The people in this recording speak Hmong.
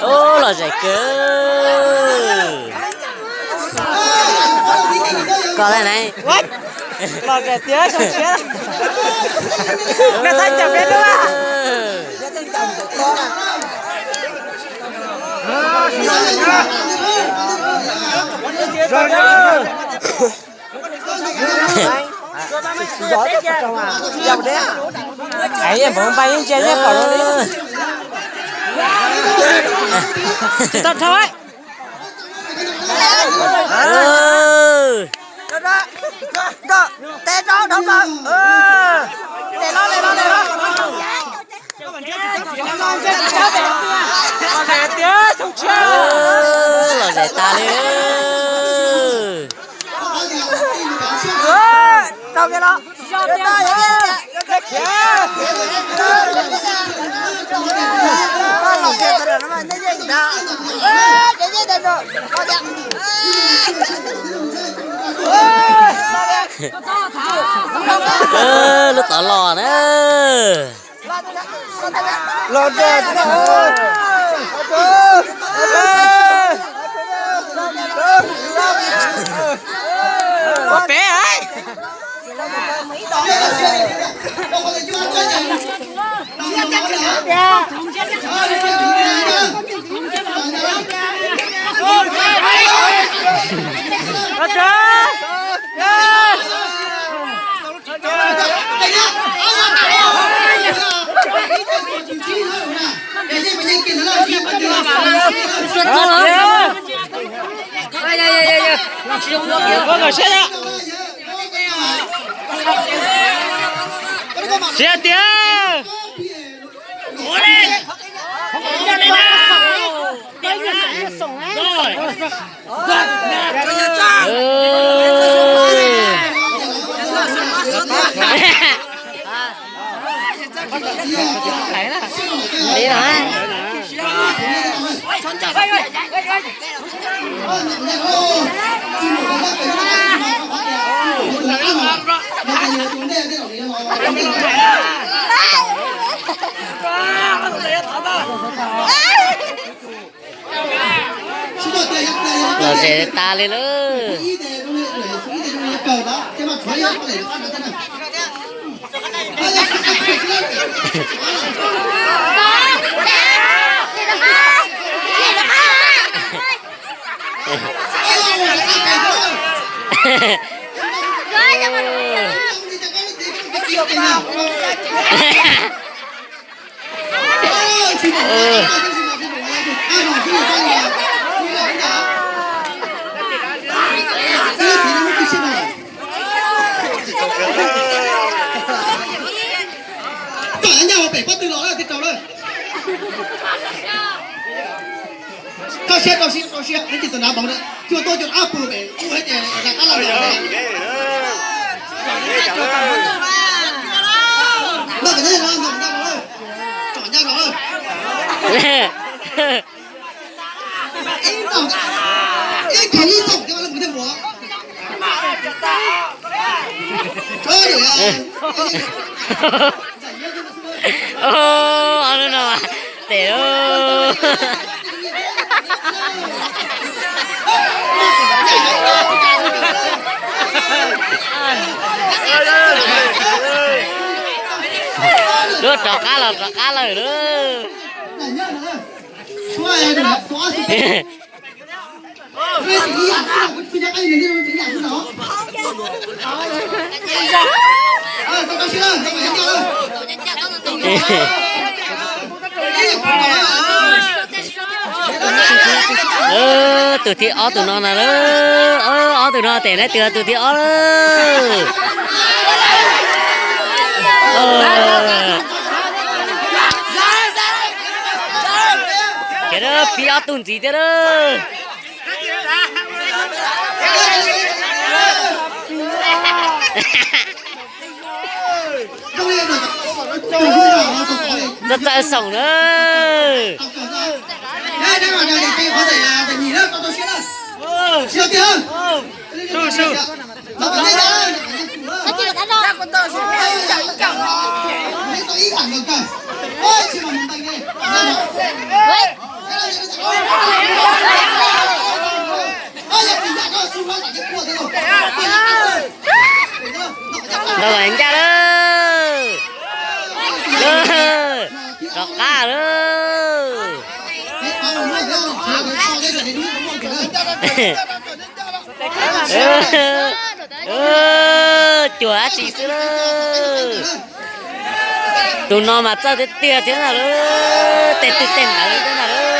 Ub, lom zem kawg. Koj lawm ne. Lom zem tiag, zoo siab. Nws txhob caum peb lub. Yeej npam yeej ntsia yeej pom zoo li. Tsis tau dhau. Tes rau dhau plaws. Tes los, tes los, tes los. Lom zem tiag, lom zem tas li. Rau kiag los. Lub tod los na. Ua peb. Siab tiag. Lom zem tas li lawm. Koj nyaj ua pem pob tw los lawm, tij rau lawm. Rau siab, rau siab, rau siab, neb tsis tau nav npaum na. Cuag tuaj cuag ab pw pem ub ces rov qab los. Noj kom nyob no, noj kom nyob no, tsom ncaj no. Ib tog ib tog ib tog ib tog. Ub, no mas tes lawm. Lub rov qab los rov qab lawm lawm. Tus thib ob tus no na lawm, ob tug no tes neb twg tus thib ob lawm. Ces pib ob tug ntxiv thiab lawm. Txawj xoom na. Ntau los ncaj lawm. Rov qab lawm. Cuag dab tsi xwb lawm. Tus no mas txawj tiag tiag thiab na lawm, tej twg tej ntawd thiab na lawm.